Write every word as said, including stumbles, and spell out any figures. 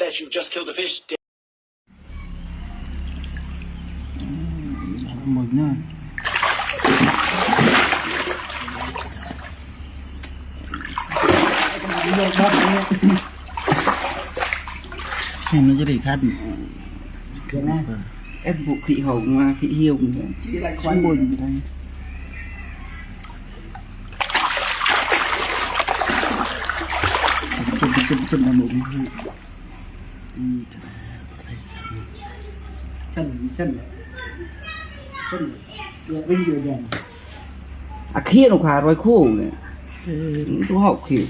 That you just killed the fish. Moj na. Sini jadi kan. Kena. Eh, bu khi hau ma khi hiu. Sini moj na. Cem, cem, cem, cem, cem. A khie no kha roi khu ne. Tu hok khie.